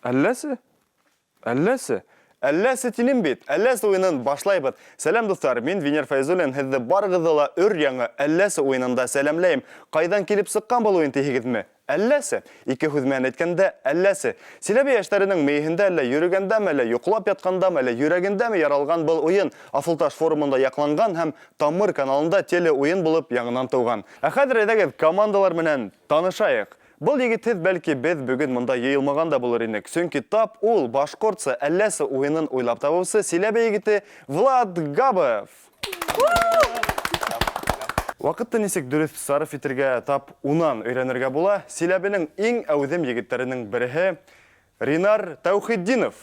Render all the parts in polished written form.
Әлләсе? Әлләсе? Әлләсе тинем бит! Әлләсе уенын башлайбыз! Сәлам, дуслар! Мин Венер Фәйзуллин, һеҙҙе барығыҙҙы ла өр-яңы Әлләсе уйынында сәләмләйем. Ҡайҙан килеп сыҡҡан был уйын тиһегеҙме? Әлләсе! Ике һүҙ менән әйткәндә, әлләсе! Силәбе йәштәренең мейеһендә әллә йөрөгәндәме, әллә йоҡлап ятҡандамы, әллә йөрәгендәме яралған был уйын Аҫылташ форумында яҡланған һәм Тамыр каналында телеуйын булып яңынан тыуған. Ә хәҙер әйҙәгеҙ командалар менән танышайыҡ. Был егетһеҙ, бәлки, беҙ бөгөн монда йыйылмаған да булыр инек. Сөнки тап ул, башҡортса Әлләсе уйынын уйлап табыусы Силәбе егете Влад Габов! Ваҡытты нисек дөрөҫ сарыф итергә тап унан өйрәнергә була. Силәбенең иң әүҙем егеттәренең береһе, Ринар Тәүхитдинов!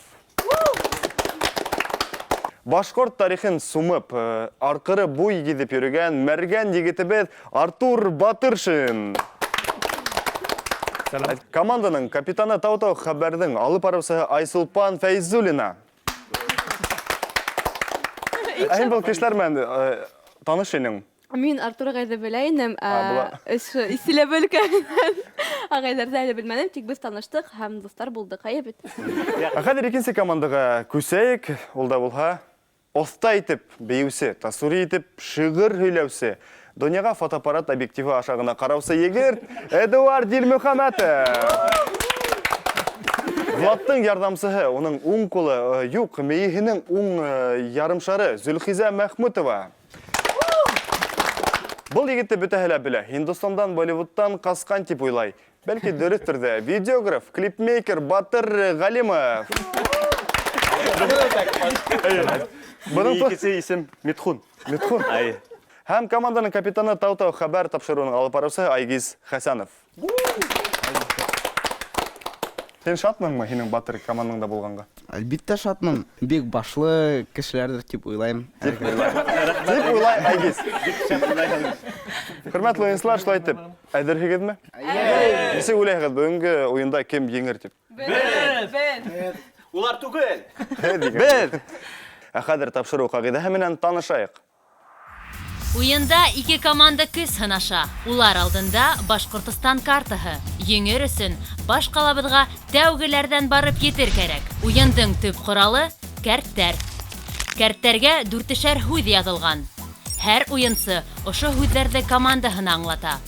Башҡорт тарихын сумып, арҡыры буй гиҙеп йөрөгән мәргән егетебеҙ Артур Батыршин! Сәлам. Команданың капитаны Тау-тау хәбәрҙең алып барыусыһы Айсулпан Фәйзуллина. Ә һин был кешеләр менән таныш инең? Мин Артур ағайҙы белә инем, Силәбе өлкәһеннән ағайҙарҙы әле белмәнем, тик без таныштыҡ һәм дуҫтар булдыҡ, әйе бит? Ә хәҙер икенсе командаға күсәйек, ул да булһа, оҫта итеп бейеүсе, тасури итеп шиғыр һөйләүсе, донъяға фотоаппарат объективы аша ғына ҡараусы егет Эдуард Дилмөхәмәтов! Владтың ярҙамсыһы, уның уң ҡулы, юҡ, мейеһенең уң ярымшары Зөлхизә Мәхмүтова. Был егетте бөтәһе лә белә. Һиндостандан, Болливудтан ҡасҡан тип уйлай. Бәлки дөрөҫтөр ҙә. Видеограф, клипмейкер Батыр Ғалимов. Бының икенсе исем Митхун. Митхун. Әйе. Һәм команданың капитаны Тау-тау хәбәр тапшырыуының алып барыусы Айгиз Хәсәнов. Һин шатмыңмы һинең батыр командаңда булғанға? Әлбиттә шатмын. Бик башлы кешеләрдер дип уйлайым. Дип уйлай. Дип уйлай Айгиз. Хөрмәтле уенчылар, шулай итеп, әзерһегеҙме? Нисек уйлайһығыҙ, бөгөнгө уйында кем еңер дип? Без! Без! Улар түгел. Беҙ! Ә хәҙер тапшырыу ҡағиҙәһе менән танышайыҡ. Уенда ике команда көс һынаша. Улар алдында Башҡортостан картаһы. Еңер өсөн баш ҡалабыҙға тәүгеләрҙән барып етер кәрәк. Уйындың төп ҡоралы, кәрттәр. Кәрттәргә дүртешәр һүҙ яҙылған. Һәр уйынсы ошо һүҙҙәрҙе командаһына аңлата.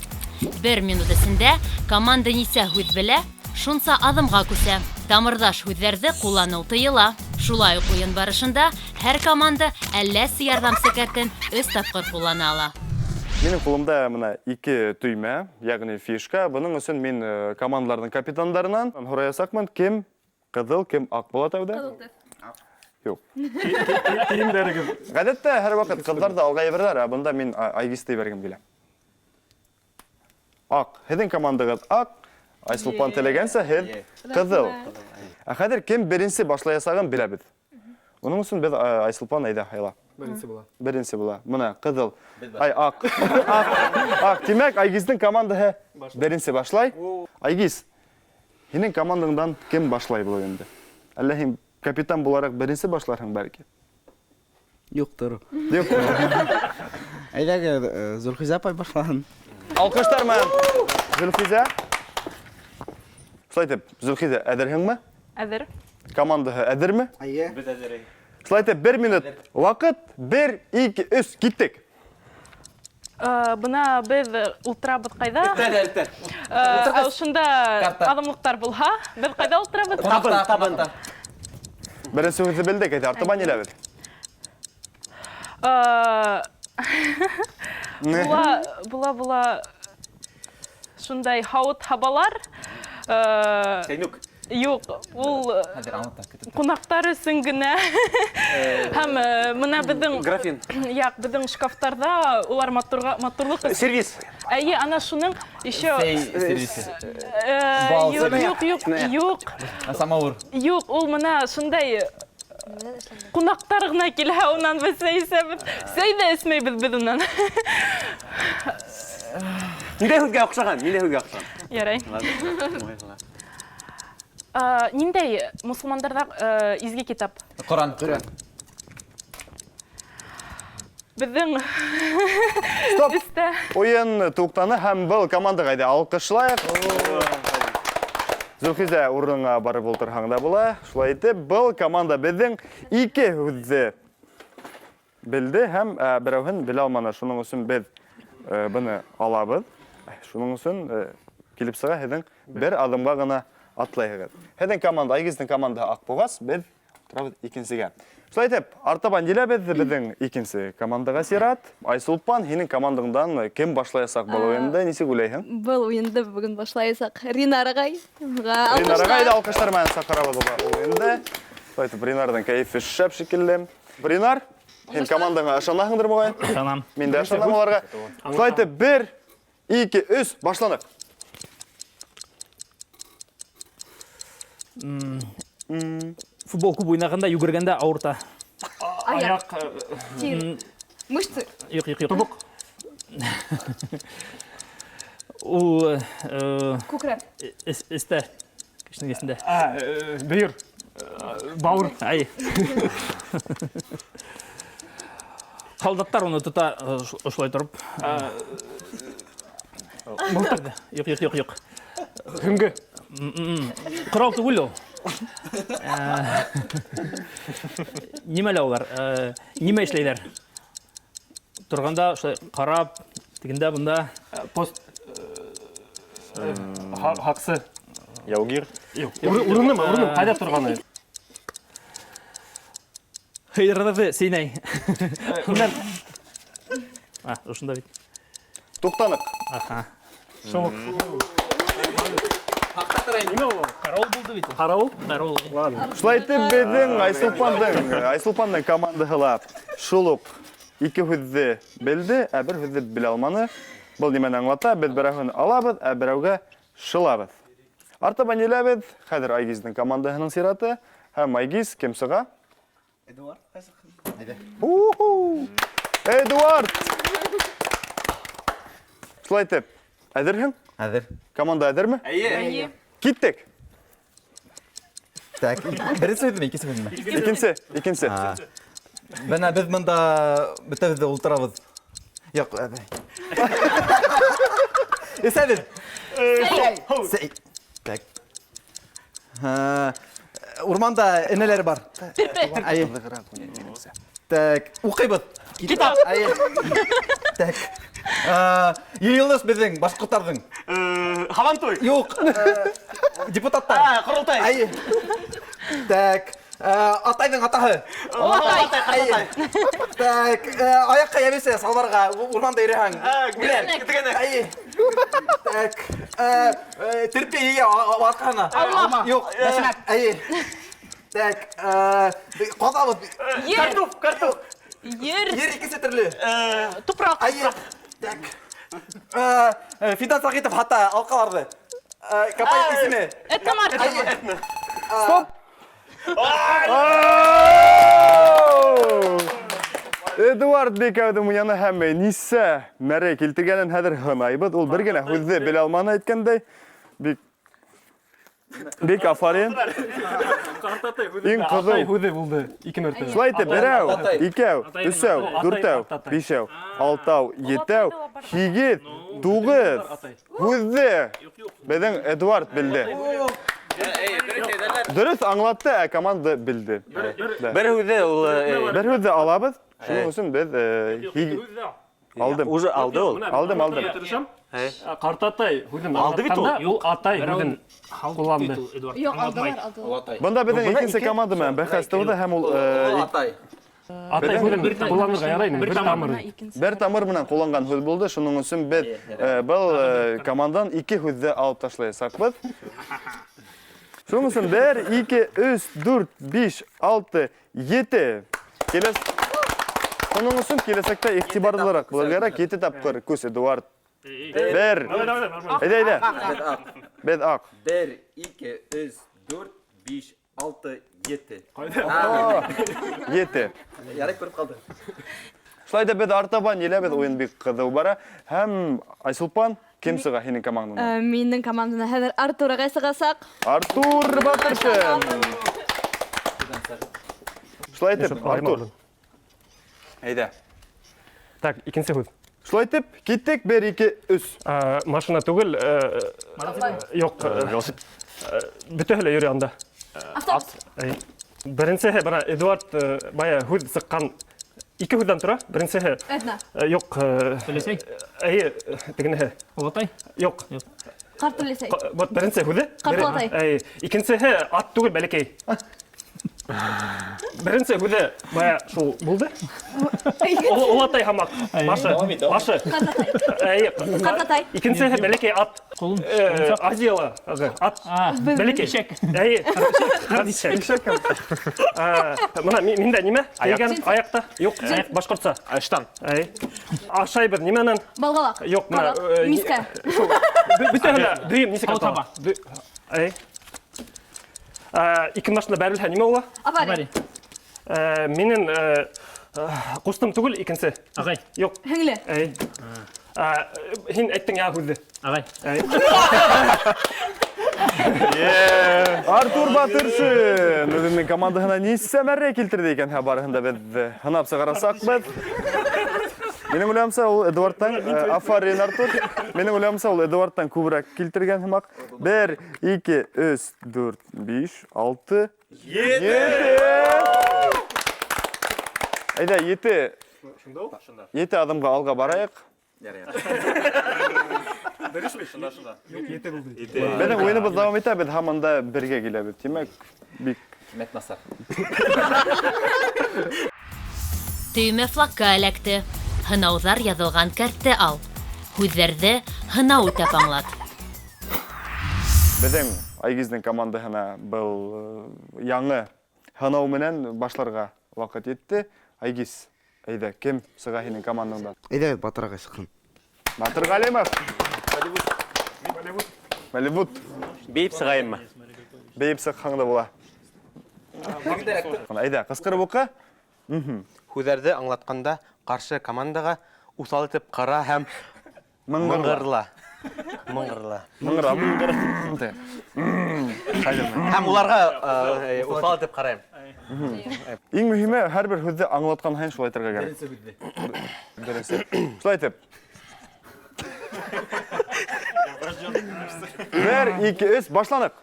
Бер минут эсендә команда нисә һүҙ белә, шунса аҙымға күсә. Тамырҙаш һүҙҙәрҙе ҡулланыу тыйыла. Шулай уҡ уйын барышында Һәр команда әлләсе ярҙамсы кәртен өс тапҡыр ҡуллана ала. Минең ҡулымда мына ике төймә, ягъни фишка. Бының өсөн мин командаларның капитандарынан һораясаҡмын, кем ҡыҙыл, кем аҡ була тәүҙә? Ҡыҙыл төҫ. Юҡ. Кейемдәрегеҙ. Ғәҙәттә һәрваҡыт ҡыҙҙар ҙа алға ебәрәләр, ә бында мин Айгизды ебәргем килә. Ак. Һеҙҙең командағыҙ ак. Айсулпан теләгәнсә, һеҙ ҡыҙыл. Ә хәҙер кем беренсе башлаясағын беләбеҙ. Уның өсөн беҙ Айсулпан әйҙә һайла. Беренсе була. Беренсе була. Мына ҡыҙыл. Ай, ак. Ак. Ак. Тимәк, Айгиздең командаһы беренсе башлай. Айгиз, һинең командаңдан кем башлай был уйынды? Әллә һин капитан булараҡ беренсе башларһың бәлки? Юҡтыр. Юҡ. Әйҙәгеҙ, Зөлхизә апай башлаһын. Алҡыштар менән Зөлхизә. Шулай итеп, Зөлхизә, әҙерһеңме? Әҙер. Командаһы әҙерме? Әйе. Беҙ әҙер. Шулай итеп, бер минут ваҡыт, бер, ике, өс, киттек. Бына беҙ ултырабыҙ ҡайҙа? Өҫтәл, өҫтәл. Ошонда аҙымлыҡтар булһа, беҙ ҡайҙа ултырабыҙ? Табын, табын. Беренсе һүҙҙе белдек, әйҙә, артабан иләбеҙ. Була, була, була. Шундай һауыт-һабалар. Чәйнүк. Юк, ул кунактар өсөн генә. Һәм менә безнең графин. Як, безнең шкафтарда улар матурга матурлык өчен. Сервис. Әйе, ана шуның еще Сәй сервисы. Бал Юк, юк, юк, юк. Самавыр. Юк, ул менә шундай Кунактар гына килә, унан без сәй эсәбез. Сәй дә эсмәйбез без унан. Ниндәй һүҙгә оҡшаған? Ниндәй һүҙгә оҡшаған? Ярай. Ниндәй мосолмандарҙа изге китап? Ҡоран. Ҡөрьән. Беҙҙең Стоп! Өҫтә. Уйын туҡтаны һәм был командаға әйҙә алҡышлайыҡ. Зөлхизә, урыныңа барып ултырһаң да була. Шулай итеп, был команда беҙҙең ике һүҙҙе белде һәм берәүһен белә алманы. Шуның өсөн беҙ быны алабыҙ. Шуның өсөн килеп сыға һеҙҙең бер аҙымға ғына атлайһығыҙ. Һеҙҙең команда, Айгиздең командаһы аҡ булғас, беҙ торабыҙ икенсегә. Шулай итеп, артабан киләбеҙ, беҙҙең икенсе командаға сират. Айсулпан, һинең командаңдан кем башлаясаҡ был уйынды, нисек уйлайһың? Был уйынды бөгөн башлаясаҡ Ринар ағай. Ринар ағайҙы алҡыштар менән саҡырабыҙ был уйынды. Шулай итеп, Ринарҙың кәйефе шәп шикелле. Ринар, һин командаңа ышанаһыңдыр моғайын? Ышанам. Мин дә ышанам уларға. Шулай итеп, 1, 2, 3, башланыҡ. Футбол күп уйнағанда, йүгергәндә ауырта. Аяҡ. Тир. Мышцы. Юҡ, юҡ, юҡ. Тубыҡ. Ул, Күкрәк. Эстә. Кешенең эсендә. Бөйөр. Бауыр. Ай. Һалдаттар уны тота, ошолай тороп. Мылтыҡ. Юҡ, юҡ, юҡ, юҡ. Һөңгө. Ҡорал түгел ул. Нимәлә улар? Нимә эшләйҙәр? Торғанда шулай ҡарап, тегендә бында. Пост. Һаҡсы. Яугир. Юҡ. Урынымы? Урыным ҡайҙа торғаны? Һыйырҙы сәйнәй. Үлән. Ошонда бит. Туҡтаныҡ. Аха. Шоук. Нимә ул? Караул булды бит. Караул? Караул. Ладно. Шулай итеп, беҙҙең Айсулпандың командаһы ла шул уҡ ике һүҙҙе белде, ә бер һүҙҙе белә алманы. Был нимәне аңлата? Беҙ берәүһен алабыҙ, ә берәүгә шылабыҙ. Артабан еләбеҙ. Хәҙер Айгиздең командаһының сираты. Һәм Айгиз кем сыға? Эдуард. Әйҙә. Уху! Эдуард! Шулай итеп, әҙерһең? Әҙер. Команда әҙерме? Эйе. Эйе. Киттек. Так, беренсе һүҙме, икенсе һүҙме? Икенсе, икенсе. Бына беҙ бында бөтәбеҙ ҙә ултырабыҙ. Юҡ, әбей. Эсәбеҙ. Сәй. Так. Урманда энәләр бар. Терпе. Әйе. Так, уҡыйбыҙ. Китап. Әйе. Так. Йыйылыш беҙҙең, башҡорттарҙың. Һабантуй. Юҡ. Депутаттар. Ҡоролтай. Әйе. Так. Атайҙың атаһы. Атай. Так, аяҡҡа йәбешә, салбарға, урманда йөрөһәң. Үлән. Әйе. Так, терпе ейә арҡаһына. Алма. Юҡ. Бәшмәк. Әйе. Так, ҡаҙабыҙ. Ер. Картуф, картуф. Ер. Ер икенсе төрлө. Тупраҡ. Әйе. Так. Фидан Сәғитов һата алҡаларҙы. Компания исеме. Этномаркет. Әйе. Стоп! Эдуард Бикәүҙең уйыны һәм нисә мәрей килтергәнен хәҙер һынайбыҙ. Ул бер генә һүҙҙе белә алманы әйткәндәй. Бик, бик афарин. Иң ҡыҙыу. Атай һүҙе булды ике мәртәбә. Шулай итеп, берәү, икәү, өсәү, дүртәү, бишәү, алтау, етәү, һигеҙ, туғыҙ һүҙҙе беҙҙең Эдуард белде. Дөрөҫ аңлатты, ә команда белде. Бер һүҙҙе ул, Бер һүҙҙе алабыҙ. Шуның өсөн беҙ, алдым. Уже алды ул. Алдым, алдым. Ҡартатай һүҙен Алды бит ул. аңлатҡанда, ул атай һүҙен ҡулланды. Юҡ, алдылар, алдылар. Бында беҙҙең икенсе команда менән бәхәс тыуҙы һәм ул, Атай. Атай һүҙен ҡулланырға ярай инде, бер тамыр. Бер тамыр менән ҡулланған һүҙ булды. Шуның өсөн беҙ, был, командан ике һүҙҙе алып ташлаясаҡбыҙ. Шуның өсөн бер, ике, өс, дүрт, биш, алты, ете. Шуның өсөн киләсәктә иғтибарлыраҡ булырға кәрәк. 7 тапҡыр күс, Эдуард. Бер. Әйҙә, әйҙә. Беҙ аҡ. Бер, ике, өс, дүрт, биш, алты, ете. Ете. Ярай күреп ҡалды. Шулай ҙа беҙ артабан еләбеҙ, уйын бик ҡыҙыу бара. Һәм Айсулпан, Кем сыға һинең команданан? Минең команданан хәҙер Артур ағай сығасаҡ. Артур Батыршин. Шулай итеп, Артур. Әйҙә. Так, икенсе һүҙ. Шулай итеп, киттек, 1, 2, 3. Машина түгел, юҡ. Велосипед. Бөтәһе лә йөрөй анда. Автобус. Беренсеһе, бына Эдуард бая һүҙ сыҡҡан ике һүҙҙән тора. Беренсеһе. Эдна. Юҡ. Өләсәй? Эйе, тегенеһе. Олатай? Юҡ. Ҡарт өләсәй. Вот беренсе һүҙе. Ҡарт олатай. Эйе. Икенсеһе ат түгел, бәләкәй. Беренсе һүҙе бая шул булды. Олатай һамаҡ. Башы. Башы. Эйе. Ҡарт атай. Икенсеһе бәләкәй ат. Ҡолон. Азияла ат. Бәләкәй. Ишәк. Эйе. Ишәк. Бына миндә нимә? Тейгән аяҡта. Юҡ, башҡортса. Штан. Эйе. Ашайбыҙ нимәнән? Балғалаҡ. Юҡ, бына Мискә. Бөтәһе лә дөйөм нисек атала? Эйе. Ике машина бәрелһә нимә була? Авария. Минең ҡустым түгел, икенсе. Ағай. Юҡ. Һеңле. Эйе. Һин әйттең яңы һүҙҙе. Ағай. Артур Батыршин үҙенең командаһына нисә мәррә килтерҙе икән? Барыһын да беҙ һынап сығарасаҡбыҙ. Минең уйлауымса, ул Эдуардтан, афарин, Артур. Минең уйлауымса, ул Эдуардтан күберәк килтергән һымаҡ. 1, 2, 3, 4, 5, 6, 7. Әйҙә, 7. 7 аҙымға алға барайыҡ. Беҙҙең уйыныбыҙ дауам итә, беҙ һаман да бергә киләбеҙ. Тимәк, бик Мәт насар. Төймә флагка эләкте. Һынауҙар яҙылған кәртте ал. Һүҙҙәрҙе һынау үтәп аңлат. Беҙҙең Айгиздең командаһына был яңы һынау менән башларға ваҡыт етте. Айгиз, әйҙә, кем сыға һинең командаңдан? Әйҙә, Батыр ағай сыҡһын. Батыр Ғәлимов. Голливуд. Бейеп сығайыммы? Бейеп сыҡһаң да була. Әйҙә, ҡысҡырып уҡы. Һүҙҙәрҙе аңлатҡанда ҡаршы командаға уҫал итеп ҡара һәм мыңғырла. Мыңғырла. Мыңғырла. Һәм уларға уҫал итеп ҡарайым. Иң мөһиме, һәр бер һүҙҙе аңлатҡан һайын шулай әйтергә кәрәк. Беренсе. Шулай итеп. 1, 2, 3, башланыҡ.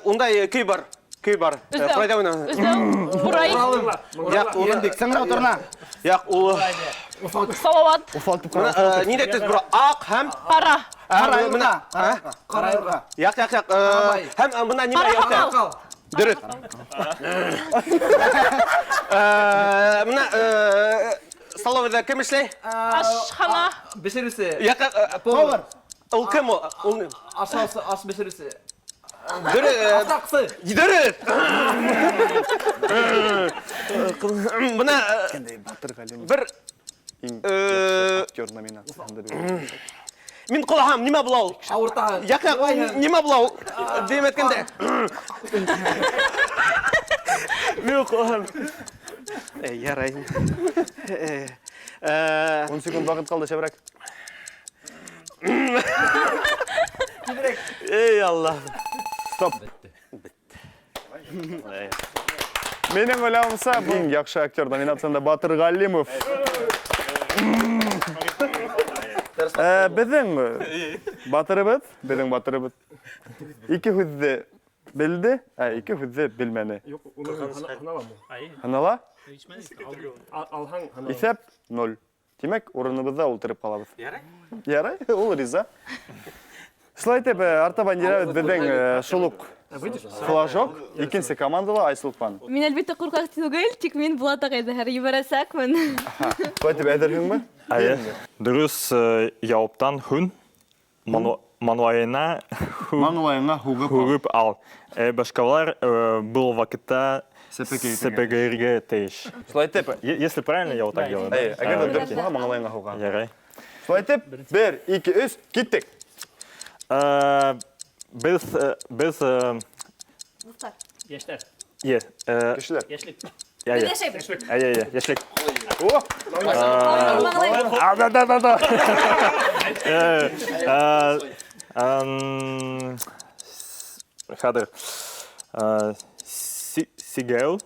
Ундай көй бар. Көй бар. Ҡайҙа уйна? Өҙәү. Ҡурай. Яҡ, ул. Сыңрау торна. Яҡ, ул. Салауат. Ниндәй төҫ була? Аҡ һәм ҡара. Ҡара юрға. Ҡара юрға. Яҡ, яҡ, яҡ. Һәм бына нимә яҡта? Дөрөҫ. Бына столовыйҙа кем эшләй? Ашхана. Бешереүсе. Яҡ, Повар. Ул кем ул? Ул Ашаусы, аш бешереүсе. Дөрөҫ. Ашаҡсы. Дөрөҫ. Бына Батыр Ғәлимов. бер Иң актер номинацияһында бирелгән. Мин ҡолаһам, нимә була ул? Ауыртаһың. Яҡ, яҡ, нимә була ул? Тип әйткәндә. Мин ҡолаһам. Эй, ярай. 10 секунд ваҡыт ҡалды, шәберәк. Эй, Алла. Стоп. Минең уйлауымса, иң яҡшы актер номинацияһында Батыр Ғәлимов. Беҙҙең батырыбыҙ, беҙҙең батырыбыҙ ике һүҙҙе белде, ике һүҙҙе белмәне. Юҡ, уны һыналамы? Һынала? Алһаң, һынала. Иҫәп 0. Тимәк, урыныбыҙҙа ултырып ҡалабыҙ. Ярай. Ярай, ул риза. Шулай итеп, артабан йөрәбеҙ беҙҙең шул уҡ флажок, икенсе командала Айсулпан. Мин әлбиттә ҡурҡаҡ түгел, тик мин Булат ағайҙы һәр ебәрәсәкмен. Шулай итеп, әҙерһеңме? Әйе. Дөрөҫ яуаптан һүн, маңлайына Маңлайыңа һуғып ал. һуғып ал. Башҡалар был ваҡытта Сәпәкәйергә сәпәкәйергә тейеш. Шулай итеп, Если правильно, я вот так делаю, да? Әйе, әгәр ҙә дөрөҫ булһа, маңлайыңа һуға. Ярай. Шулай итеп, 1, 2, 3, киттек. Беҙ Дуҫтар. Йәштәр. Е, Кешеләр. Йәшлек. Әйе. Беҙ йәшәйбеҙ. Әйе, әйе, йәшлек. О! А, да, да, да, да. Хәҙер. Сигәү.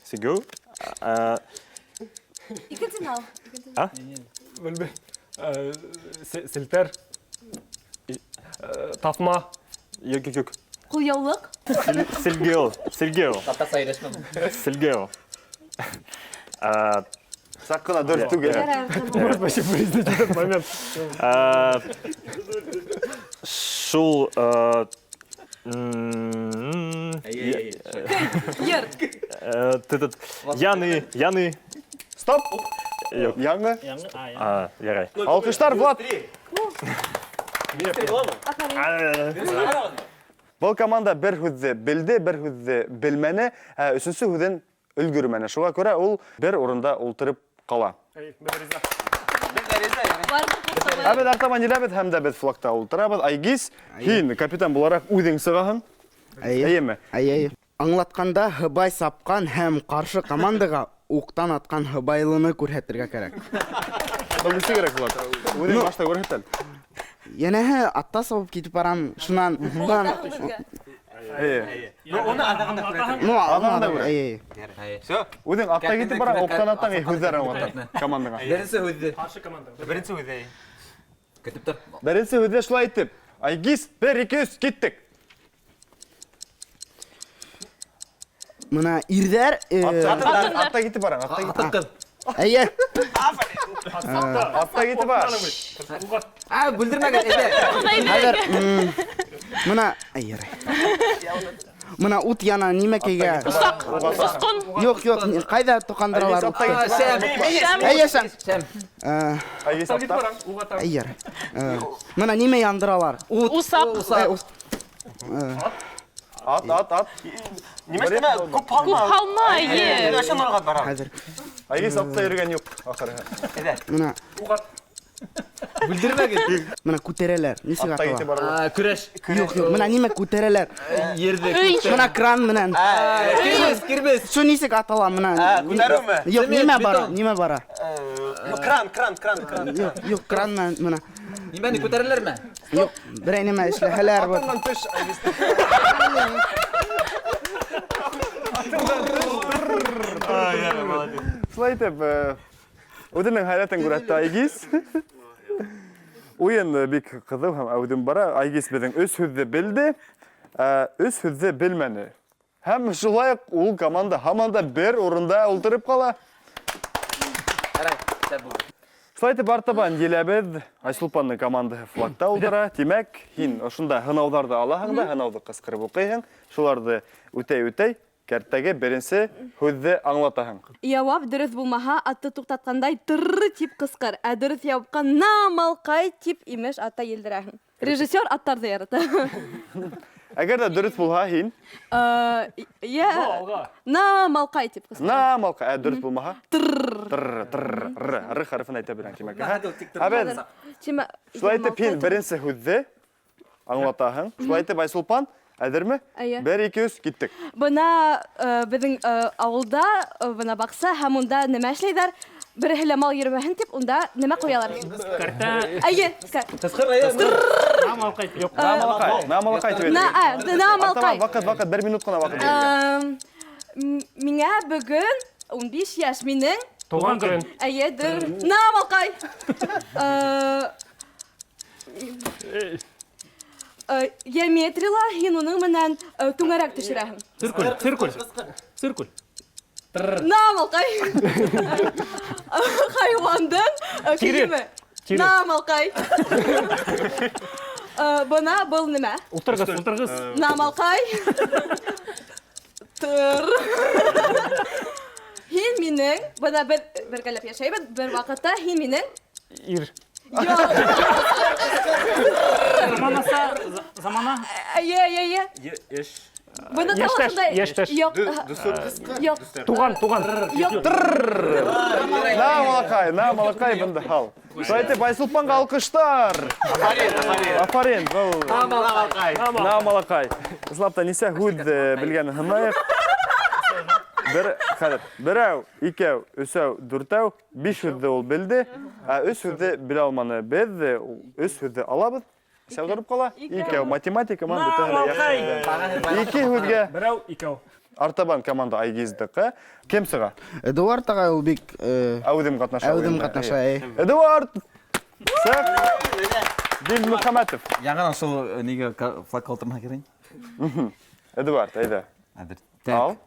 Сигәү. Икенсен ал. А? Белмәйем. Селтәр. Таҫма. Юҡ, юҡ, юҡ. Ҡулъяулыҡ. Силгеү, силгеү. Татарса һөйләшмә. Силгеү. Саҡ ҡына дөрөҫ түгел. Может, вообще вырезать этот момент. Шул Йыр. Этот яны, яны. Стоп. Юҡ. Яңы. Ярай. Алҡыштар, Влад. Был команда бер һүҙҙе белде, бер һүҙҙе белмәне, ә өсөнсө һүҙен өлгөрмәне. Шуға күрә ул бер урында ултырып ҡала. Ә беҙ артабан еләбеҙ һәм дә беҙ флагта ултырабыҙ. Айгиз, һин капитан булараҡ үҙең сығаһың. Әйеме? Әйе. Аңлатҡанда һыбай сапҡан һәм ҡаршы командаға уҡтан атҡан һыбайлыны күрһәтергә кәрәк. Был нисек кәрәк, Влад? Үҙең башта күрһәт әле. Йәнәһе атта сабып китеп барам, шунан Әйе. Ну, уны аҙағында күрһәтер. Ну, аҙағында күрә. Әйе. Всё. Үҙең атта китеп бараң, уҡтан аттаң, һүҙҙәр аңлатаң командаға. Беренсе һүҙҙе. Ҡаршы команда. Беренсе һүҙҙе. Көтөп тор. Беренсе һүҙҙе шулай итеп. Айгиз, 1, 2, 3, киттек. Мына ирҙәр, Атта китеп бараң, атта китеп. Атын ҡыҙ. Әйе. Атта китеп бар. А, бүлдермәгеҙ, әйҙә. Хәҙер, мына, әй, ярай. Мына ут яна нимәкәйгә? Усаҡ, осҡон. Юҡ, юҡ, ҡайҙа тоҡандыралар утты? Шәм. Әйе, шәм. Шәм. Айгиз, атта. Әй, ярай. Мына нимә яндыралар? Ут. Усаҡ. Усаҡ. Ат, ат, ат. Нимә эшләмә? Күп һалма. Күп һалма, эйе. Ошо нурға барам. Хәҙер. Айгиз атта йөрөгән юҡ, ахырыһы. Әйҙә. Мына. Бүлдермәгеҙ. Мына күтәрәләр. Нисек Атта атала? китеп баралар. Көрәш. Юҡ, юҡ. Мына нимә күтәрәләр? Ерҙе. Мына кран менән. Кирбес, кирбес. Шул нисек атала мына? Күтәреүме? Юҡ, нимә бара? Нимә бара? Кран, кран, кран, кран. Юҡ, юҡ, кран менән мына. Нимәне күтәрәләрме? Юҡ, берәй нәмә эшләһәләр вот. Атыңдан төш, Айгиз. Шулай итеп, үҙенең хәләтен күрһәтте Айгиз. Уйын бик ҡыҙыу һәм әүҙем бара. Айгиз беҙҙең өс һүҙҙе белде, өс һүҙҙе белмәне. Һәм шулай уҡ ул команда һаман да бер урында ултырып ҡала. Шулай итеп, артабан еләбеҙ. Айсулпанның командаһы флагта ултыра. Тимәк, һин ошонда һынауҙарҙы алаһың да, һынауҙы ҡысҡырып уҡыйһың. Шуларҙы үтәй-үтәй кәрттәге беренсе һүҙҙе аңлатаһың. Яуап дөрөҫ булмаһа, атты туҡтатҡандай тырр тип ҡысҡыр. Ә дөрөҫ яуапҡа намалҡай тип имеш атта елдерәһең. Режиссер аттарҙы ярата. Әгәр ҙә дөрөҫ булһа, һин? Я намалҡай тип ҡысҡыр. Намалҡай. Ә дөрөҫ булмаһа? Тырр. Тырр, тырр, р, р хәрефен әйтә беләм, тимәк. Ә Ә беҙ шулай итеп, һин беренсе һүҙҙе аңлатаһың. Шулай итеп, Айсулпан, әҙерме? Әйе. 1, 2, 3, киттек. Бына беҙҙең ауылда, бына баҡса һәм унда нәмә эшләйҙәр? Береһе лә мал йөрөмәһен тип, унда нәмә ҡуялар? Кәртә. Әйе. Ҡысҡыр, әйе. Намалҡай. Юҡ. Намалҡай. Намалҡай тип әйтергә. Намалҡай. Ваҡыт, ваҡыт, бер минут ҡына ваҡыт бирелгән. Миңә бөгөн 15 йәш, минең Тыуған көн. Әйе, дөр. Намалҡай. Геометрияла һин уның менән түңәрәк төшөрәһең. Циркуль, циркуль. Циркуль. Намалҡай. Хайуандың Тире. кейеме. Тире. Намалҡай. Бына был нәмә? Ултырғыс, ултырғыс. Намалҡай. Тыр. Һин минең, бына беҙ бергәләп йәшәйбеҙ, бер ваҡытта һин минең Ир. Юҡ. Заманаса, замана. Әйе, әйе, әйе. Эш. Бына Йәштәш, талашындай. йәштәш. Юҡ. Юҡ. Туған, туған. Юҡ. На, малаҡай, на, малаҡай, бында һал. Шулай итеп, Айсулпанға алҡыштар. Афарин, афарин. Афарин, был На, малаҡай. На, малаҡай. Ысынлап та нисә һүҙ белгәнен һынайыҡ. Бер, хәҙер, берәү, икәү, өсәү, дүртәү, биш һүҙҙе ул белде, ә өс һүҙҙе белә алманы. Беҙ өс һүҙҙе алабыҙ. Нисәү тороп ҡала? Икәү. Математика менән бөтәһе лә яҡшы белә. Ике һүҙгә. Берәү, икәү. Артабан команда Айгиздыҡы. Кем сыға? Эдуард ағай ул бик әүҙем ҡатнаша. Әүҙем ҡатнаша, әй. Эдуард! Сыҡ! Дилмөхәмәтов. Яңынан шул нигә флаг алтырмаһа кәрәк. Эдуард, әйҙә. Әҙер. Ал.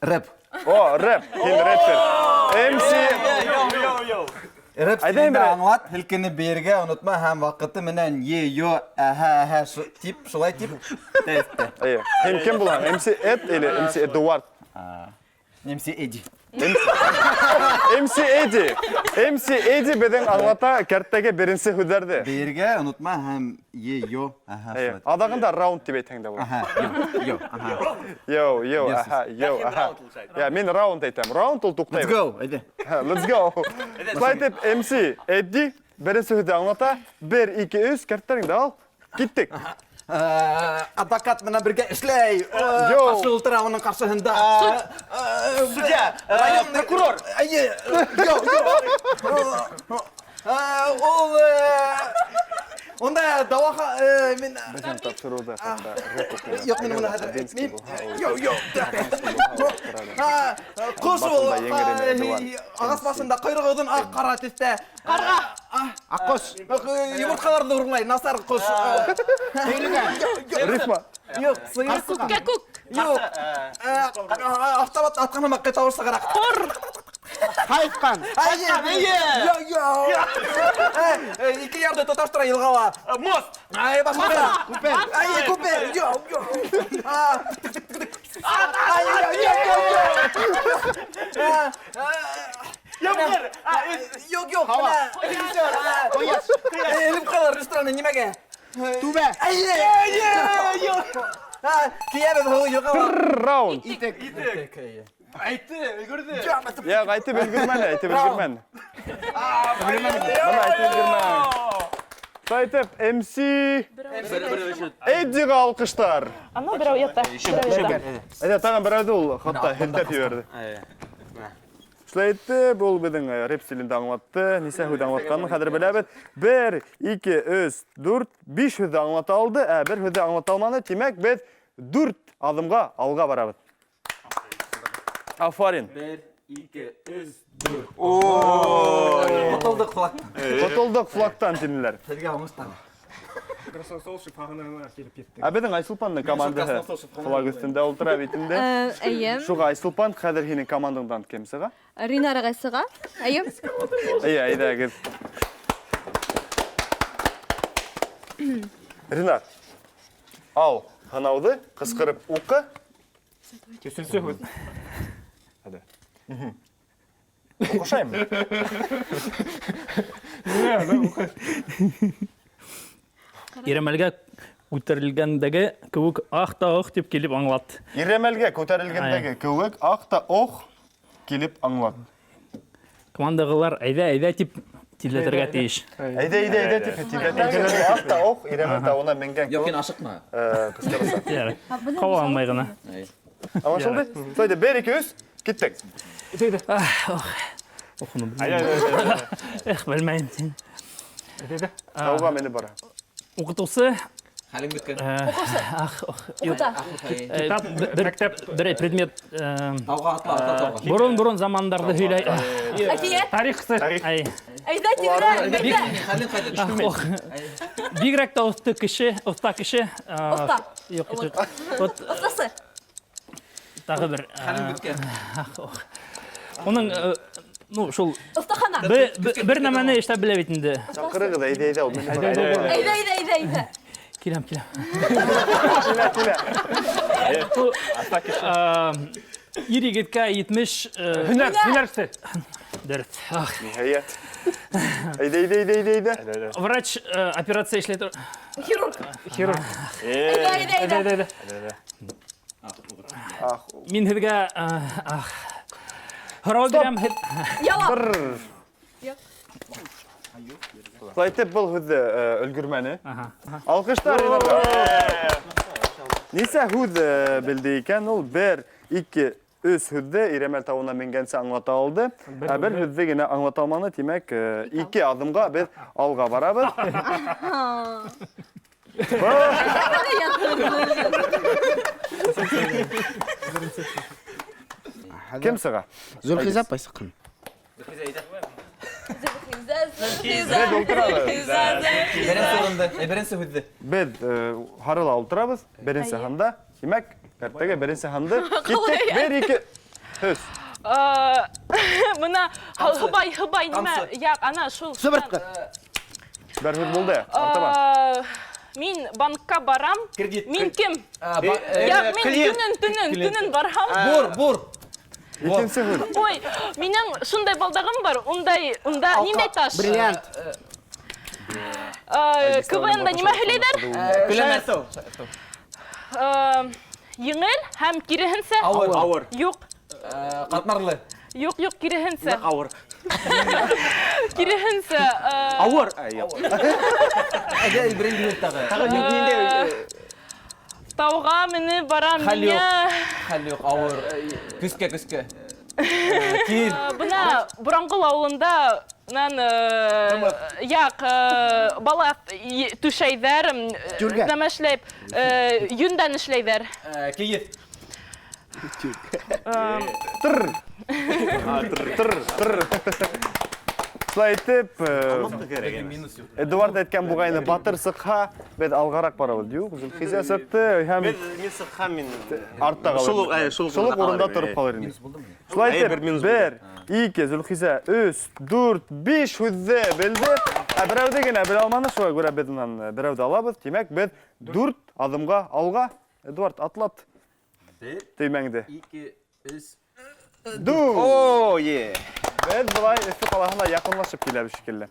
Рэп. О, рэп. Һин рэпер. MC. Рэп Әйҙә, стилендә Имрә. аңлат, һелкенеп бейергә онотма һәм ваҡыты менән е, йо, әһә, әһә, тип, шулай тип тәйетте. Әйе. Һин кем булаһың? MC Эд или MC Эдуард? MC Эдди. MC Эдди. MC Эдди беҙҙең аңлата кәрттәге беренсе һүҙҙәрҙе. Бейергә онотма һәм е, йо, әһә, Әйе. шулай тип. Аҙағында раунд тип әйтһәң дә була. Әһә, йо, йо, әһә. Йоу, йоу, Yes. әһә, йоу, әһә. Я, мин раунд әйтәм. Раунд ул туҡтай. Let's go, әйҙә. Let's go. Шулай итеп, MC Эдди беренсе һүҙҙе аңлата. 1, 2, 3, кәрттәреңде ал. Киттек. Адвокат менән бергә эшләй. Йоу. Ҡаршы ултыра уның ҡаршыһында. Судья, Район прокурор. Әйе, йоу, йоу. Ул унда дауаға мин Беҙҙең тапшырыуҙа хатта рэп уҡыйҙар. Юҡ, мин уны хәҙер әйтмәйем. Йоу, йоу. Ҡош ул Батылда еңер ине Эдуард. ағас башында ҡойроғо оҙон аҡ ҡара төҫтә. Ҡарға. Аҡҡош. Йомортҡаларҙы урлай, насар ҡош. Рифма. Юҡ, сыйыр. Күккә күк. Юҡ. Автомат атҡан һымаҡ тауыш сығара. Ҡор. Һайыҫҡан. Әйе, әйе. Йо, йо. Ике ярҙы тоташтыра йылғала. Мост. Ай, башҡа. Күпер. Әйе, күпер. Йо, йо. Ай, йо, йо, йо. Ямғыр. Юҡ, юҡ. Ҡояш. Элеп ҡалыр рестораны нимәгә? Түбә. Әйе, әйе, йо. Кейәбеҙ һыу йылғала. Раунд. Итек. Итек, әйе. Әйтте, өлгөрҙө. Юҡ, әйтеп өлгөрмәне, әйтеп өлгөрмәне. Бына әйтеп өлгөрмәне. Шулай итеп, MC Эддиға алҡыштар. Ана берәү ята. Берәү ята. Әйҙә, тағын берәүҙе ул хатта һелтәп ебәрҙе. Шулай итеп, ул беҙҙең рэп стилендә аңлатты. Нисә һүҙ аңлатҡанын хәҙер беләбеҙ. 1, 2, 3, 4, 5 һүҙҙе аңлата алды, ә бер һүҙҙе аңлата алманы. Тимәк, беҙ 4 аҙымға алға барабыҙ. Афарин. 1, 2, 3, 4. Ҡотолдоҡ флагтан. Ҡотолдоҡ флагтан тинеләр. Һеҙгә уңыштар. Красносол шифаханаһына килеп еттек. Ә беҙҙең Айсулпандың командаһы флаг өҫтөндә ултыра бит инде. Әйе. Шуға Айсулпан, хәҙер һинең командаңдан кем сыға? Ринар ағай сыға. Әйе. Әйе, әйҙәгеҙ. Ринар, ал һынауҙы ҡысҡырып уҡы. Өсөнсө һүҙ. Әйҙә. Уҡышаймы? Ирәмәлгә күтәрелгәндәге кеүек ах та ох тип килеп аңлат. Ирәмәлгә күтәрелгәндәге кеүек ах та ох килеп аңлат. Командағылар әйҙә, әйҙә тип тиҙләтергә тейеш. Әйҙә, әйҙә, әйҙә тип тиҙләтергә. Ах та ох, Ирәмәл тауына менгән Юҡ, кеүек. һин ашыҡма. Ҡысҡырыса. Ярай. Ҡыуа алмай ғына. Аңлашылды? Шулай итеп, 1, 2, 3, киттек. Ох, уны Эх, белмәйем. Әйҙә. Тауға менеп бара. Уҡытыусы. Хәлең бөткән. Ах, ох, юҡ. Уҡыта. Китап, Мәктәп. бер предмет, Тауға атла, атла, тауға. Борон-борон замандарҙы һөйләй. Әкиәт. Тарихсы. Ай. Әйҙә, тиҙерәк, әйҙә. Хәлең ҡайҙа? Ах, ох. Бигерәк тә оҫта кеше, оҫта кеше. Оҫта. Юҡ, юҡ, юҡ. Вот. Оҫтасы. Тағы бер, Хәлең бөткән. Ах, ох. Уның, ну, шул Оҫтахана. Бер нәмәне эшләп белә бит инде. Саҡырығыҙ, әйҙә, әйҙә, ул мине бара. Әйҙә, әйҙә, әйҙә, әйҙә. Киләм, киләм. Килә, килә. Ир егеткә етмеш, Һөнәр, һөнәрсе. Дөрөҫ. Ах. Ниһайәт. Әйҙә, әйҙә, әйҙә, әйҙә, әйҙә. Врач, операция эшләй тор. Хирург. Хирург. Әйҙә, әйҙә, әйҙә. Әйҙә, әйҙә. Ах. Мин һеҙгә, ах. Һорау бирәм, һеҙ Яуап. Бер. Шулай итеп, был һүҙҙе өлгөрмәне. Алҡыштар Ринарға. Нисә һүҙ белде икән ул? 1, 2, 3 һүҙҙе Ирәмәл тауына менгәнсә аңлата алды. Ә бер һүҙҙе генә аңлата алманы, тимәк, 2 аҙымға беҙ алға барабыҙ. Кем сыға? Зөлхизә апай сыҡһын. Беҙ ултырабыҙ. Беренсе урынды, беренсе һүҙҙе. Беҙ һарыла ултырабыҙ, беренсе һанда. Тимәк, кәртәгә беренсе һанды. Киттек, 1, 2, 3. Бына һыбай, һыбай нимә? Яҡ, ана шул. Сыбыртҡы. Бер һүҙ булды, артабан. Мин банкка барам. Кредит. Мин кем? Яҡ, мин төнөн, төнөн барам. Бур, бур. Икенсе һүҙ. Ой, минең шундай балдағым бар, унда ниндәй таш? Бриллиант. КВН-да нимә һөйләйҙәр? Көләмәс. Еңел һәм киреһенсә. Ауыр. Ауыр. Юҡ. Ҡатмарлы. Юҡ, юҡ, киреһенсә. Ныҡ ауыр. Киреһенсә. Ауыр. Әгәр беренсе һүҙ тағы. Тағы ниндәй? Тауға менеп барам, Хәл юҡ. миңә. Хәл юҡ, ауыр. Көскә, көскә. Кил. Бына Буранғол ауылында нан, яҡ, бала түшәйҙәр, Тюргә. нәмә эшләп, йөндән эшләйҙәр. Кейеҙ. Тыр. Тыр, тыр. Шулай итеп, Эдуард әйткән буғайны, батыр сыҡһа, беҙ алғараҡ барабыҙ. Юҡ, Зөлхизә сыҡты һәм Беҙ мин сыҡһам, мин артта ҡалыр. Шул уҡ, шул уҡ Шул уҡ урында урында ҡалыр тороп инем. ҡалыр инек. Шулай Әй, итеп, бер минус 1, 2, Зөлхизә, 3, 4, 5 һүҙҙе белде. Ә берәүҙе генә белә алманы, шуға күрә беҙ унан берәүҙе алабыҙ. Тимәк, беҙ 4 аҙымға алға. Эдуард, атлат. 1, Төймәңде. 2, 3. Дүрт. О, е. Беҙ былай Өфө ҡалаһына яҡынлашып киләбеҙ шикелле.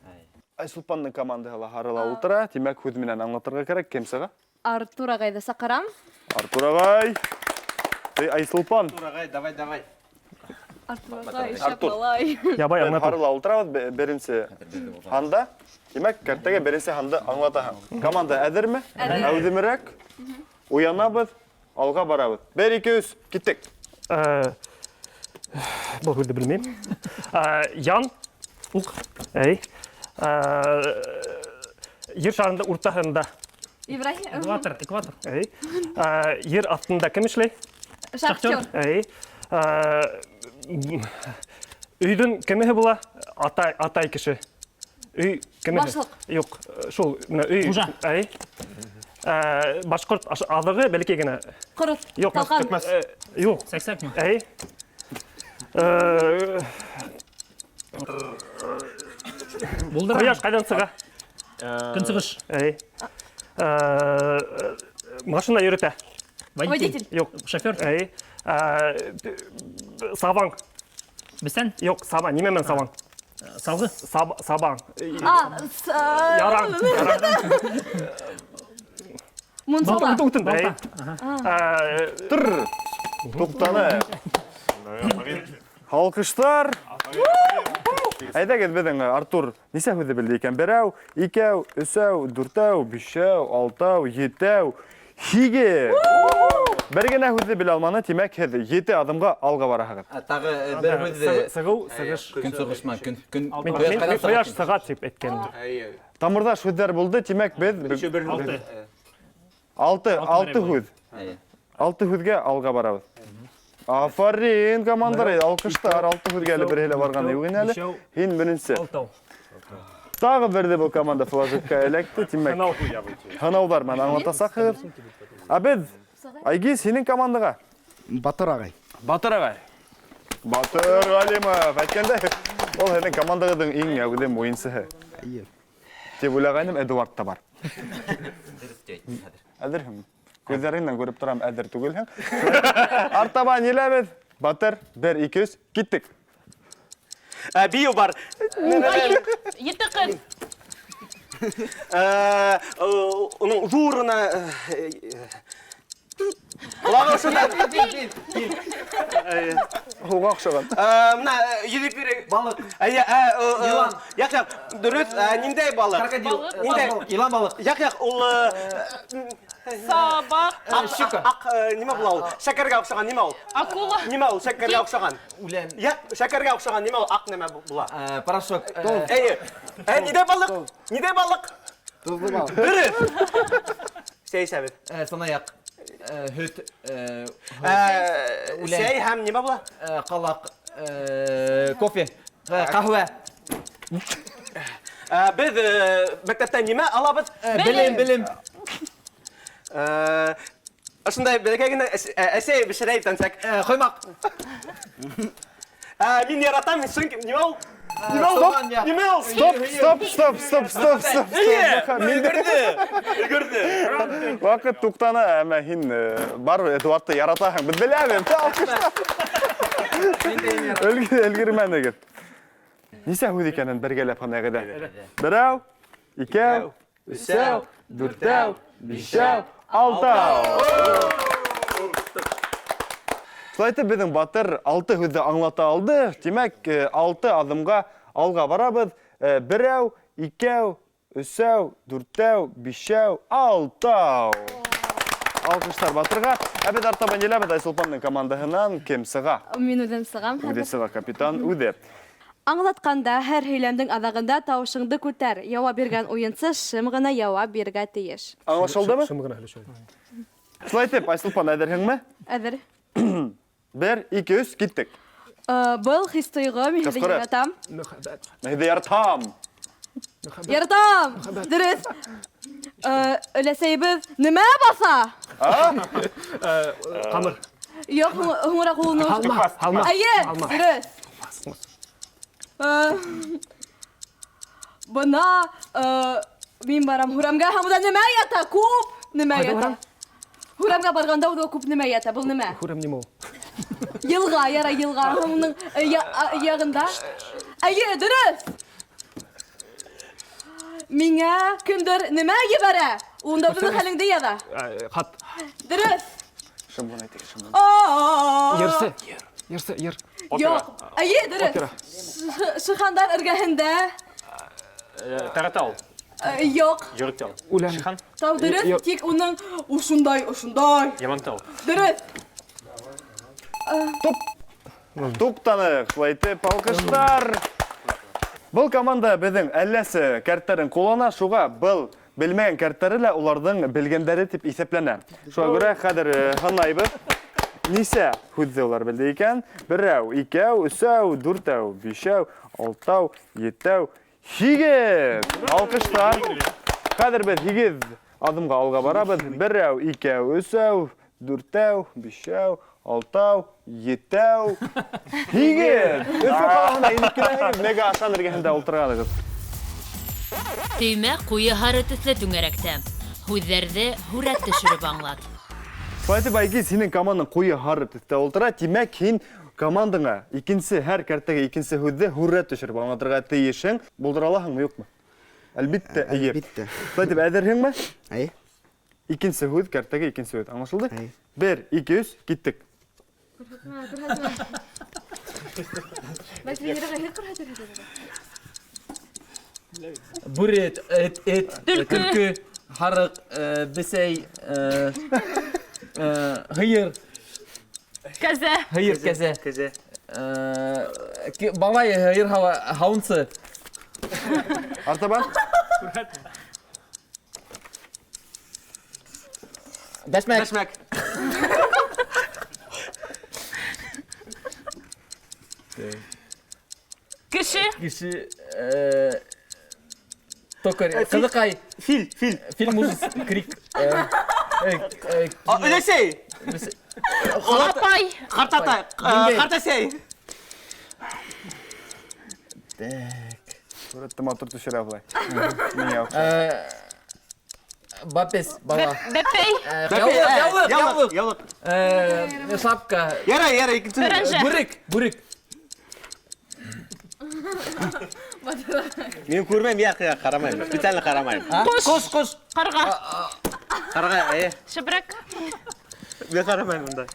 Айсулпандың командаһы ла һарыла ултыра. Тимәк, һүҙ менән аңлатырға кәрәк. Кем сыға? Артур ағайҙы саҡырам. Артур ағай. Эй, Айсулпан. Артур ағай, давай, давай. Артур ағай, Артур. шәп малай. Ябай Беҙ аңлатам. һарыла ултырабыҙ беренсе һанда. Тимәк, кәртәгә беренсе һанды аңлатаһың. Команда әҙерме? Әҙер. Әүҙемерәк. Уянабыҙ, алға барабыҙ. 1, 2, 3, киттек. Был һүҙҙе белмәйем. Ян, уҡ, әй. Ер шарында уртаһында. Ибраһим. Экватор, экватор. Әй. Ер аҫтында кем эшләй? Шахтер. Әй. Өйҙөң кемеһе була? Атай, атай кеше. Өй кемеһе? Башлыҡ. Юҡ, шул, менә өй. Хужа. Әй. Башҡорт аҙығы бәләкәй генә. Ҡорот. Юҡ, Талҡан. көтмәҫ. Юҡ. Сәксәкме? Әй. Булдыра. Ҡояш ҡайҙан сыға? Көнсығыш. Әй. Машина йөрөтә. Водитель. Водитель. Юҡ. Шофер. Әй. Сабаң. Бесән? Юҡ, сабан. Нимә менән сабаң? Салғы? Сабаң. А, Яран. Мунсала. Утын, утын. Балта. Әй. Тыр. Туҡтаны. Алҡыштар. Әйҙәгеҙ, беҙҙең Артур нисә һүҙҙе белде икән? Берәү, икәү, өсәү, дүртәү, бишәү, алтау, етәү, һигеҙ. Бер генә һүҙҙе белә алманы, тимәк, һеҙ 7 аҙымға алға бараһығыҙ. Тағы бер һүҙҙе. Сығыу, сығыш. Көнсығыш ма? Көн, көн, Мин, ҡояш мин, ҡайҙан мин ҡояш сыға? сыға тип әйткән. Тамырҙаш һүҙҙәр булды, тимәк, беҙ Еще бер һүҙ. Алты. Алты, Алты алты берәй һүҙ. Әйе. Алты һүҙгә алға барабыҙ. Афарин, командалар, алҡыштар, алты һүҙгә әле береһе лә барған юҡ ине әле. Бишәү. Һин беренсе. Алтау. Тағы берҙе был команда флажокка эләкте, тимәк. Һынау. Һынауҙар менән аңлатасаҡһығыҙ. Ә беҙ, Айгиз, һинең командаға. Батыр ағай. Батыр ағай. Батыр Ғалимов. Әйткәндә, ул һеҙҙең командағыҙҙың иң әүҙем уйынсыһы. Эйе. Тип уйлағайным, Эдуард та бар. Әҙерһеңме? Күҙҙәреңдән күреп торам, әҙер түгелһең. Артабан еләбеҙ. Батыр, 1, 2, 3, киттек. Бейеү бар. Ете ҡыҙ. Уның ҙурына, Ҡолағы ошонда. Һыуға оҡшаған. Мына йөҙөп йөрөй. Балыҡ. Әйе, Йылан. Яҡ, яҡ, дөрөҫ, ниндәй балыҡ? Крокодил. Ниндәй? Йылан балыҡ. Яҡ, яҡ, ул Сабаҡ. Щука. Аҡ, нимә була ул? Шәкәргә оҡшаған нимә ул? Акула. Нимә ул? Шәкәргә оҡшаған. Үлән. Яҡ, шәкәргә оҡшаған нимә ул? Аҡ нәмә була. Порошок. Әйе. Ниндәй балыҡ? Ниндәй балыҡ? Тоҙло балыҡ. Дөрөҫ. Сәй эсәбеҙ. Сынаяҡ. Һөт. Үлән. Сәй һәм нимә була? Ҡалаҡ. Кофе. Ҡәһүә. Беҙ мәктәптә нимә алабыҙ? Белем, белем. Ошондай бәләкәй генә әсәй бешерә иртәнсәк. Ҡоймаҡ. Мин яратам, сөнки нимә ул? Нимә ул? Тыуған яҡ. Нимә ул? Стоп, стоп, стоп, стоп, стоп, стоп. Өлгөрҙө. Өлгөрҙө. Ваҡыт туҡтаны, әммә һин барыбер Эдуардты яратаһың. Беҙ беләбеҙ. Өлгөрмәнегеҙ. Нисә һүҙ икәнен бергәләп һанайыҡ әле. Берәү, икәү, өсәү, дүртәү, бишәү, алтау. Шулай итеп, беҙҙең батыр 6 һүҙҙе аңлата алды. Тимәк, 6 аҙымға алға барабыҙ. Берәү, икәү, өсәү, дүртәү, бишәү, алтау. Алҡыштар батырға. Ә беҙ артабан киләбеҙ. Айсулпандың командаһынан кем сыға? Мин үҙем сығам хәҙер. Үҙе сыға, капитан үҙе. Аңлатҡанда һәр һөйләмдең аҙағында тауышыңды күтәр. Яуап биргән уйынсы шым ғына яуап бирергә тейеш. Аңлашылдымы? Шым ғына һөйләшәйек. Шулай итеп, Айсулпан, әҙерһеңме? Әҙер. 1, 2, 3, киттек. Был хис тойғо, мин һеҙҙе Ҡысҡырып. яратам. Мөхәббәт. Мин һеҙҙе яратам. Мөхәббәт. Яратам. Мөхәббәт. Дөрөҫ. Өләсәйебеҙ нимә баҫа? А? Ҡамыр. Юҡ, һуңыраҡ ул уны Һалма, һалма. Әйе, Һалма. дөрөҫ. Бына, мин барам Һүрәмгә һәм унда нимә ята? Күп нимә Ҡайҙа ята? барам? Һүрәмгә барғанда унда күп нимә ята? Был нимә? Һүрәм нимә ул? Йылға, ярай, йылға. Һәм уның яғында. Әйе, дөрөҫ. Миңә кемдер нимә ебәрә? Унда бының хәлеңде яҙа. Хат. Дөрөҫ. Шым ғына әйтегеҙ, шым ғына. А-а-а. Йырсы. Йырсы, йыр. Юҡ. Әйе, дөрөҫ. Опера. Шихандар эргәһендә. Таратау. Юҡ. Йөрөктау. Үлән. Шихан. Тау дөрөҫ, Юҡ. тик уның ошондай, ошондай. Ямантау. Дөрөҫ. Туп. Туҡтаныҡ. Шулай итеп, алҡыштар. Был команда беҙҙең әлләсе кәрттәрен ҡуллана, шуға был белмәгән кәрттәре лә уларҙың белгәндәре тип иҫәпләнә. Шуға күрә хәҙер һанайбыҙ. Нисә һүҙҙе улар белде икән? Берәү, икәү, өсәү, дүртәү, бишәү, алтау, етәү, һигеҙ. Алҡыштар. Хәҙер беҙ һигеҙ аҙымға алға барабыҙ. Берәү, икәү, өсәү, дүртәү, бишәү, алтау, етәү, һигеҙ. Өфө ҡалаһына инеп киләһегеҙ, мега ашан эргәһендә ултырғанығыҙ. Төймә ҡуйы һары төҫлө түңәрәктә. Һүҙҙәрҙе һүрәт төшөрөп аңлат. Шулай итеп, Айгиз, һинең командаң ҡуйы һары төҫтә ултыра. Тимәк, һин командаңа һәр кәртәгә икенсе һүҙҙе һүрәт төшөрөп аңлатырға тейешең. Булдыра алаһыңмы, юҡмы? Әлбиттә, эйе. Әлбиттә. Шулай итеп, әҙерһеңме? Эйе. Икенсе һүҙ, кәртәгә икенсе һүҙ. Аңлашылды? Эйе. 1, 2, 3, киттек. Күрһәтмә, күрһәтмә. Бәлки Венераға һеҙ күрһәтерһегеҙ. Бүре, эт, эт, Төлкө. төлкө, һарыҡ, бесәй, һыйыр. Кәзә. Һыйыр, кәзә. Кәзә. Бабай, һыйыр һауынсы. Артабан. Бәшмәк. Бәшмәк. Кеше. Кеше, токарь, ҡыҙыҡай. Фил, фил. Фил мужес, крик. Өләсәй. Апай. Ҡартатай, Ниндәй? ҡартәсәй. Так. Сүрәтте матур төшөрә былай. Миңә оҡшай. Бапес, бала. Бәпәй. Яулыҡ, яулыҡ, яулыҡ. Яулыҡ. Шапка. Ярай, ярай, икенсе. Пәрәнжә. Бүрек, бүрек. Мин күрмәйем, яҡ, яҡ, ҡарамайым. Специально ҡарамайым. Ҡош. Ҡош, ҡош. Ҡарға. Ҡарға, эйе. Шәберәк. Мин ҡарамайым унда.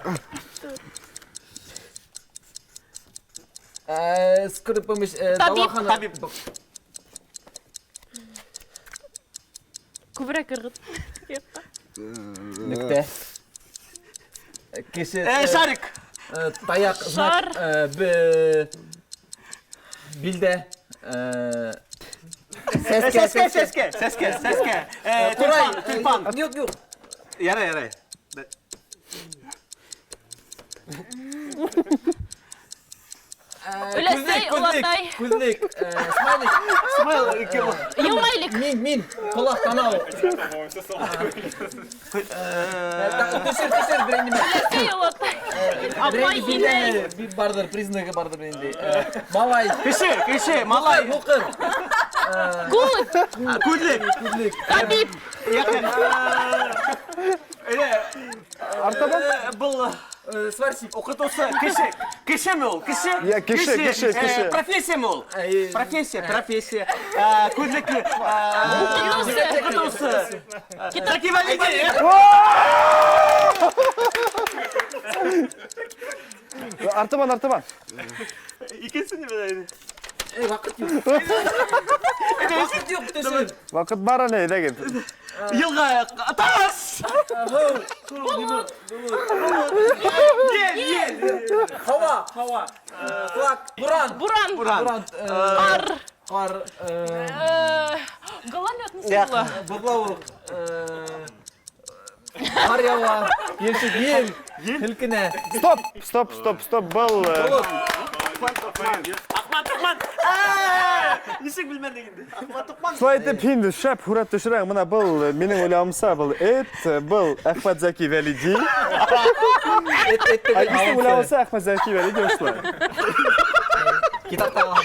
Скорый помощь. Табип. Дауахана. Табип. Күберәк ырғыт. Нөктә. Кеше. Шарик. Таяҡ. Шар. Знак. Билдә. Сәскә. Сәскә, сәскә, сәскә, сәскә. Ҡурай. Тюльпан, тюльпан. Юҡ, юҡ. Ярай, ярай. Өләсәй, олатай. Күҙлек. Смайлик. Смайл. Йылмайлик. Мин, мин. Ҡолаҡ, танау. Төшөр, төшөр, берәй нимә. Өләсәй, олатай. Апай, инәй. Барҙыр, признагы барҙыр инде. Малай. Кеше, кеше, малай. Һуҡыр. Күҙ. Күҙлек. Күҙлек. Табип. Артабан? Был Сварщик. уҡытыусы, кеше. Кешеме ул? Кеше? Я, кеше, кеше, кеше. Профессияме ул? Профессия, профессия. Күҙлекле. Уҡытыусы. Уҡытыусы. Заки Валиди. Артабан, артабан. Икенсе нимә инде? Эй, ваҡыт юҡ. Ваҡыт юҡ, төшөр. Ваҡыт бар әле, әйҙәгеҙ. Йылға, таш! Ел, ел. Һауа, һауа. Флаг. Буран. Буран. Буран. Буран. Ҡар. Ҡар. Гололед нисек була? Боҙлауыҡ. Ҡар яуа. Ешек, ел. Һелкенә. Стоп, стоп, стоп, стоп. Был Ахмат Туҡман. Нисек белмәнең инде? Ахмат Туҡман. Шулай итеп һин шәп һүрәт төшөрәң. Бына был минең уйлауымса был эт, был Әхмәт Зәки Вәлиди. Эт, эт түгел. Айгиздең уйлауынса Әхмәт Зәки Вәлиди ошолай. Китапта алған.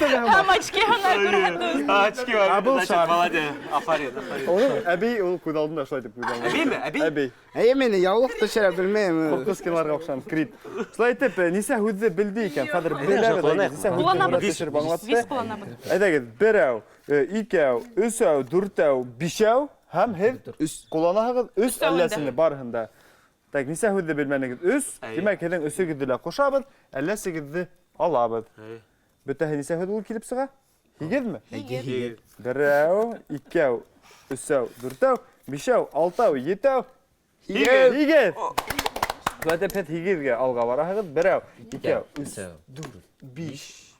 Һәм очкиһына күрһәтеү. Очки Ә был Значит, шар. молодец. Афарин, афарин. Уның әбей ул күҙ алдында шулай итеп күҙ алдында. Әбейме? Әбей? Әбей. Әйе, мин яулыҡ төшөрә белмәйем. Ҡурҡыскиналарға оҡшаған Крит. Шулай итеп, нисә һүҙҙе белде икән? Хәҙер беләбеҙ. Айгиз, Нисә һүҙҙе Ҡулланабыҙ. һүрәт төшөрөп аңлатты. Вис ҡулланабыҙ. Әйҙәгеҙ, берәү, икәү, өсәү, дүртәү, бишәү һәм һеҙ ҡулланаһығыҙ өс Өсәүен дә. әлләсене барыһын да. Так, нисә һүҙҙе белмәнегеҙ? Өс. Тимәк, һеҙҙең өсөгөҙҙө лә ҡушабыҙ, әлләсегеҙҙе алабыҙ. Бөтәһе нисә һүҙ булып килеп сыға? Һигеҙме? Һигеҙ. Берәү, икәү, өсәү, дүртәү, бишәү, алтау, етәү, Һигеҙ. һигеҙ. Шулай итеп, һеҙ һигеҙгә алға бараһығыҙ. Берәү, икәү, өс, дүрт, биш,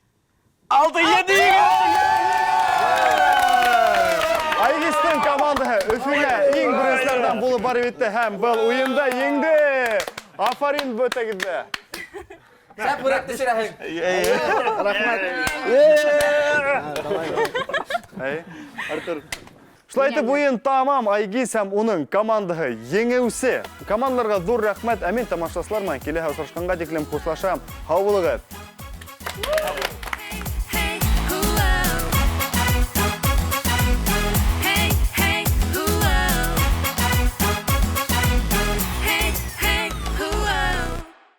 Алты, ете. Айгиздең командаһы Өфөгә иң беренселәрҙән булып барып етте һәм был уйында еңде. Афарин бөтәгеҙгә. Шәп һүрәт төшөрәһең. Рәхмәт. Әй, Артур. Шулай итеп уйын тамам. Айгиз һәм уның командаһы еңеүсе. Командаларға ҙур рәхмәт. Ә мин тамашасылар менән киләһе осрашҡанға тиклем хушлашам. Һау булығыҙ.